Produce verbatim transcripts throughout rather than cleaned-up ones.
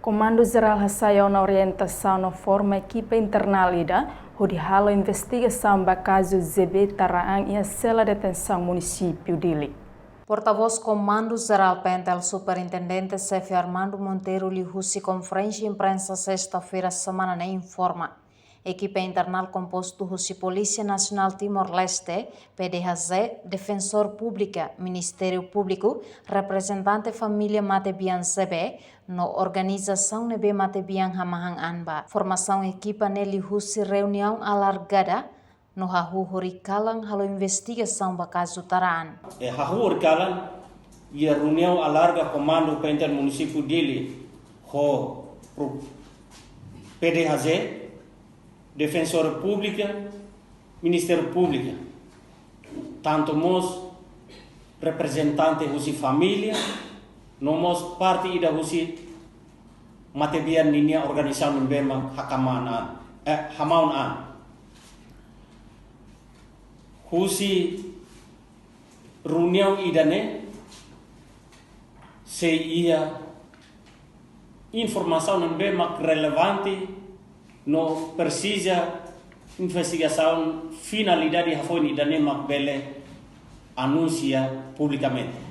Komandu Jerál hasai ona orientasaun no forma ekipa internál ida hodi halo investigasaun ba kazu J B Taraan iha sela detensaun munisípiu Dili. Portavós Komandu Jerál PNTL, Superintendente Xefe Armando Monteiro, liuhusi konferénsia imprensa sesta-feira semana ne'e informa, ekipa internál kompostu husi Polísia Nasionál Timor-Leste, P D H J, Defensór Públika, Ministériu Públiku, reprezentante família matebian J B, no organizasaun ne'ebé matebian hamahan an ba. Formasaun ekipa ne'e liuhusi reuniaun alargada no hahú horikalan halo investigasaun ba kazu Taraan. E hahú horikalan iha reuniaun alarga Komandu PNTL Munisípiu Dili ho pro-, P D H J, Defensór Públika, Ministériu Públiku, tantu mós reprezentante husi família, no mós parte ida husi matebian ninia organizasaun ne'ebé mak hakamaan an, eh, hamaun an. Husi reuniaun ida-ne'e sei iha informasaun ne'ebé mak relevante no presiza investigasaun, finalidade hafoin ida-ne'e mak bele anunsia publikamente.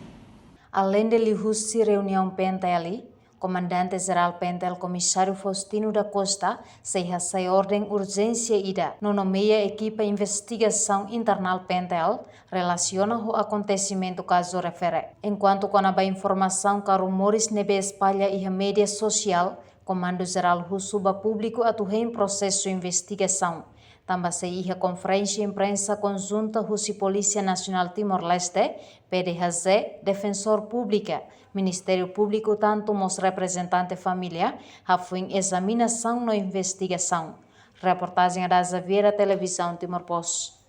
Aleinde liuhusi reuniaun PNTL, Komandante Jerál PNTL Komisáriu Faustino da Costa sei hasai orden urjénsia ida no nomeia ekipa investigasaun internál PNTL relasiona ho akontesimentu kazu refere. Enkuantu kona-ba informasaun ka rumores ne'ebé espalla iha média sosiál, Komandu Jerál husu ba públiku atu hein prosesu investigasaun, tanba sei iha konferénsia imprensa konjunta husi Polísia Nasionál Timor-Leste, P D H J, Defensór Públika, Ministériu Públiku, tantu mós reprezentante família, hafoin ezaminasaun no investigasaun. Reportajen Ada Xaviera, Televizaun Timor Post.